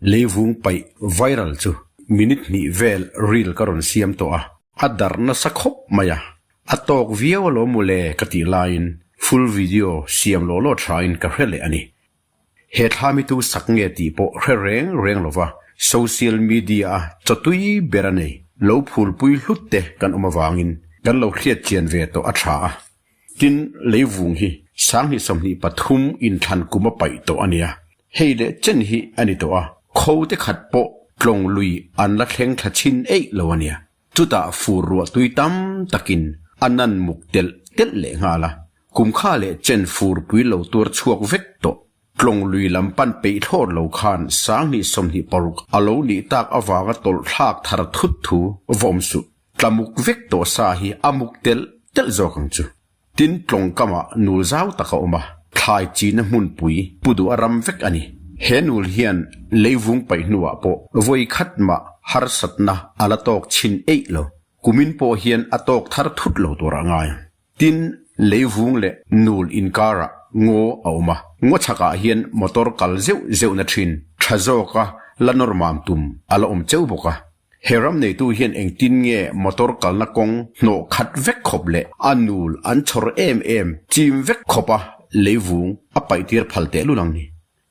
Leivung paih viral chu minute hnih vel reel ka rawn siam tawh a, a darh nasa khawp mai a, a tawk viau alawm mawle ka tih laiin full video siam lawh lawh thain ka hre leh a ni. He thla mitu sak nge tih pawh hre reng reng lova social media a chawtui ber a nei lo phulpui hlut te kan awm avangin kan lo hriat chian ve tawh a tha a. Tin, leivung hi 2023 inthlan kum a paih tawh a nia. Hei leh chen hi a ni tawh a, kho te khat pawh tlawng lui an la thleng thla chhin eih lo a nia. Chutah fur ruah tui tam takin a nan muk telh telh leh nghal a, kum kha leh chen fur pui lo tuar chhuak vek tawh. Tlawng lui lam pan peih thlawt lo khan 2026 a lo nih tak avanga tawlh thlak thar thut thu va awm suh. Tla muk vek tawh sa hi a muk telh telh zawk ang chu. Tin, tlawng kamah nul zau tak a awm a, thlai china hmunpui pu duh a ram vek a ni. He nul hian leivung paih hnuah pawh vawi khat mah harsatna a la tawk chhin eih lo. Kumin pawh hian a tawk thar thut lo tur a ngai. Tin, leivung leh nul inkarah ngaw a awm a, ngaw chhakah hian motor kal zeuh zeuhna thin tha zawka la nawr mam tum a la awm cheu bawk a. He ram neitu hian engtin nge motor kalna kawng hnawh khat vek khawp leh a nul an chhawr em em chim vek khawpa leivung a paihtir phal teh lul ang ni.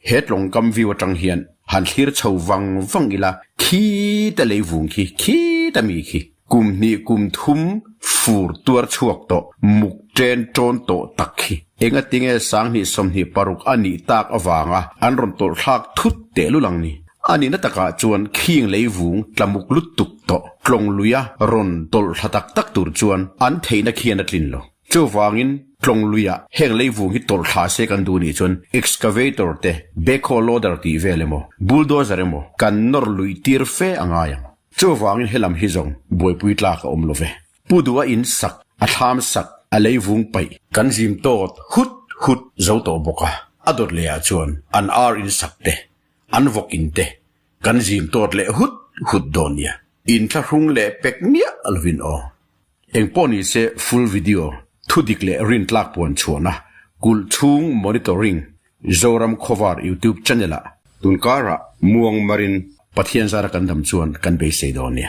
He tlawngkam view atang hian han thlir chho vang vang ila khita leivung khi khita mi khi kum hnih kum thum fur tuar chhuak tawh muk ṭen ṭawn tawh tak khi engatinge 2026 a nih tak avanga an rawn tawlh thlak thut teh lul ang ni. A nihna takah chuan khing leivung tlamuk lutuk tawh tlawng luia rawn tawlh thla tak tak tur chuan an theihna khian a tlin lo. Chuvangin tlawng luia heng leivung hi tawlh thla se kan duh nih chuan excavator te, backhoe loader tih vel emaw, bulldozer emaw kan nawr luih tir fe a ngai ang. Chuvangin helam hi zawng buaipui tlak a awm lo ve. Pu duh a in sak, a thlam sak, a leivung paih. Kan zim tawt hut hut zo tawh bawk a, a dawt leh ah chuan an ar in sak te, an vawk in te kan zim tawt leh hut hut dawn nia. Inthlahrung leh pek miah lovin aw. Engpawh ni se full video thudik leh rintlak puan chhuahna kulh chhung monitoring Zoram Khawvar YouTube channel ah tunkarah muang marin Pathian zara kan dam chuan kan beisei dawn nia.